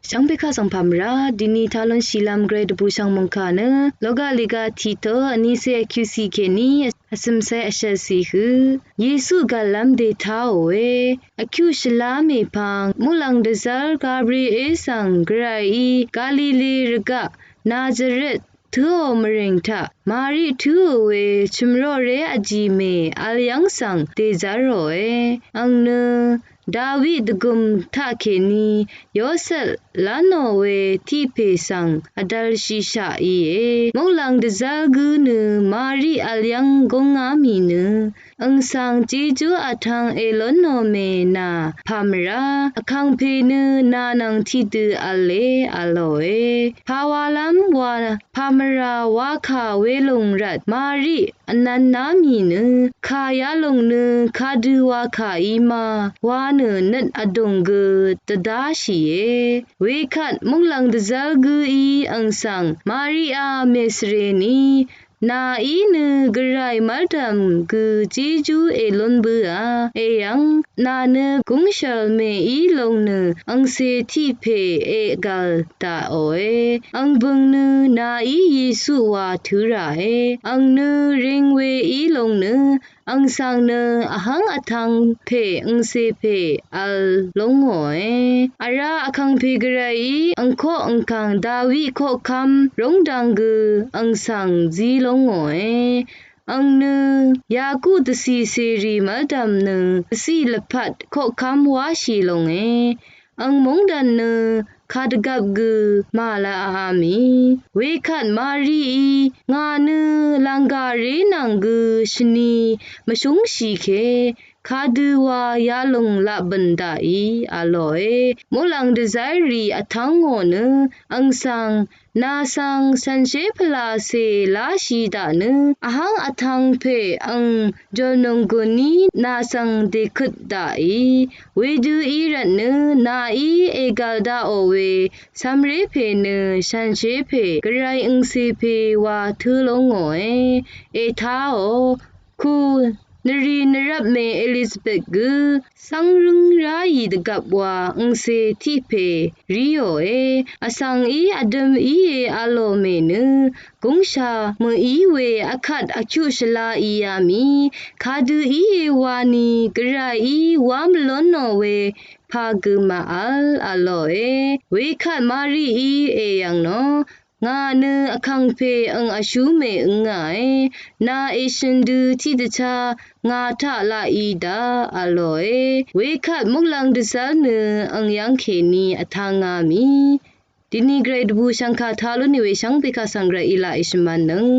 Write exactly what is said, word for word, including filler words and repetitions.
Shvngpè kaq svng pàmvrá dini talon shìlvm gvray dvbùshv̀ng mòngkà nø logaq lìgaq tiqtø vnícé vkyucì kèní vsø̀mcé vshvlcì hø Yesu gv̀llv́m dètáòe. Vkyuq shvlá mèpvng muqlàng dvzv́r Gabriel svng gvrayí Galile rvgaq Nazaret tǿò mvrìng taq Mari tǿò we chø̀mroqré vjìmè vl yv́ng svng dèzv́ròe. Àng nø Dawi dvgø̀m taqkèní Yosep lv́nò we tiq pè svng vdvlshìshaq íe. Muqlàng dvzv́r gǿ nø Mari vl yv́ng gúngá mì nø àng svng Jejú vtv̄ng èlónò mè nà pàmvrá, vkàngpè nø nà nvng tiqdø v̄le v̄lòe. Pàwalv́m wa pàmvrà wakà welòng rvt Mari vnv̄ná mì nø kà yalòng nø kadø wakà í ma wa nø nøt vdùng gø dvdáshìe. Wekvt muqlàng dvzv́r gǿí àng svng Maria mèsvrèní nàí nø gvray mv́rdv̀m gø Jejú èlún bǿà èyv́ng nà nø gúngshv̀l mèí lòng nø àngcè tiq pè ègv̀l daqòe. Àng bø̀ng nø nàí Yesu wa tǿ ràe. Àng nø ring weí lòng nø àng svng nø vhv́ng vtv̄ng pè àngcè pè vl lóngòe. Vrá vkàngpè gvrayí àngkoq àngkàng Dawi koqkv́m róngdv̄ng gø àng svng zí lóngòe. Àng nø Yaku dvcì cèrì mv́rdv̀m nø dvcì lvpat koqkv́m wáshì longe. Àng móngdàn nø kadvgvp gø màlv̄ā mì. Wekvt Marií ngà nø lv̀nggàré nvng gø shvni mvshúngshì ke kadø wa yalòng laq bø̀n daqì v̄lòe. Muqlàng dvzv́rrì vtv́ngò nø àng svng nà svng shànshér pvlacè láshì daq nø vhv́ng vtv̄ng pè àng jòlnùng gø̀ní nà svng dèkøt daqì. Wedø í rvt nø nàí ègv̀l daqò we cv̄mré pè nø shànshér pè gvray àngcè pè wa tǿ lóngòe. Ètáò ku nvrì nvrvp mè Elizabet gø cv́ngrǿng ráì dvgvp wa àngcè tiq pè ríòe. Vsvng í vdøm íe v̄lò mè nø gúngshà mø̀í we vkvt vkyuq shvlá íá mì. Kadø íe wani gvrayí wá mvlónò we pà gø màvl v̄lòe. Wekvt Marií èyv̀ngnò ngà nø vkàngpè àng vshú mè ǿngàe. Nà èshø̀n dø tiqdvchá ngà taq laq í daq v̄lòe. Wekvt muqlàng dvzv́r nø àng yv́ng kèní vtv̄ngá mì. Dini gvray dvbùshv̀ngkà talún nì we shvngpè kaq svng gvray í laq èshø̀n mvnøng